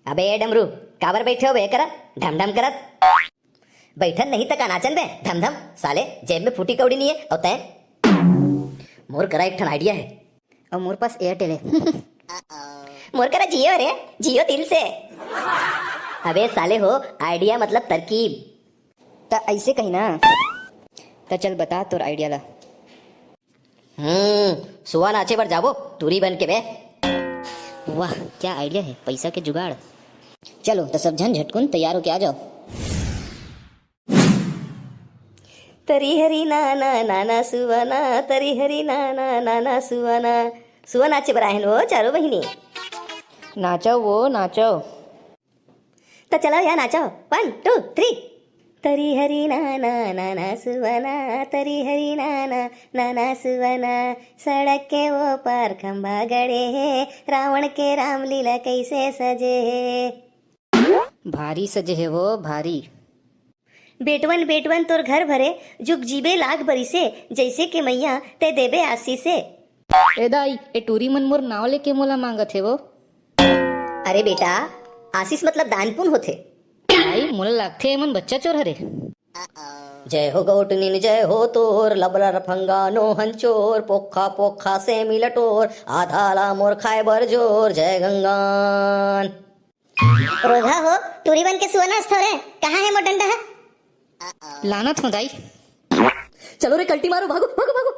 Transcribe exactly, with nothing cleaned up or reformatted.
अबे ए डमरू, काबर बैठे हो बे करा ढम ढम करत? बैठन नहीं त का नाचन बे धम धम। साले, जेब में फूटी कौड़ी नहीं है। और तैं? मोर करा एक ठन आइडिया है। और मोर पास एयरटेल है। मोर करा जियो रे, जियो दिल से। अबे साले हो, आइडिया मतलब तरकीब। त ऐसे कही ना। त चल बता तोर आइडिया ला। हम्म, सुआ नाचे बर जाबो, टूरी बन के बे। वाह, क्या आइडिया है, पैसा के जुगाड़। चलो, तो सब झन झटकुन तैयार होके आ जाओ। तरी हरी नाना, नाना सुआना, तरी हरी नाना, नाना सुआना। सुआ नाचे बर आए हन वो चारों बहिनी। नाचो वो, नाचो। त चलो या नाचो, वन, टू, थ्री। तरी हरी नाना, नाना सुआना, तरी हरी नाना, नाना सुआना। सड़क के वो पार खंभा गड़े हे, रावण के रामलीला कैसे सजे हे। भारी सजे हे वो, भारी। बेटवन, बेटवन तोर घर भरे, जुग जीबे लाख बरिसे, जैसे के मैया ते देबे आशीषे। ए दाई, ए टूरी मन मोर नाव लेके मोला मांगत हे वो। अरे बेटा, आशीष मतलब दान पुन होथे। दाई, मोला लागथे एमन बच्चा चोर हरे। जय हो गौटनिन, जय हो तोर, लबलर फंगा नोहन चोर, पोखा पोखा से मिलटोर, आधा ला मोर खाए बर जोर, जय गंगान। रोघा हो, टूरी बन के सुआ नाचथव रे, कहाँ है मोर डंडा है? लानत हो दाई। चलो रे कल्टी मारो, भागो, भागो, भागो।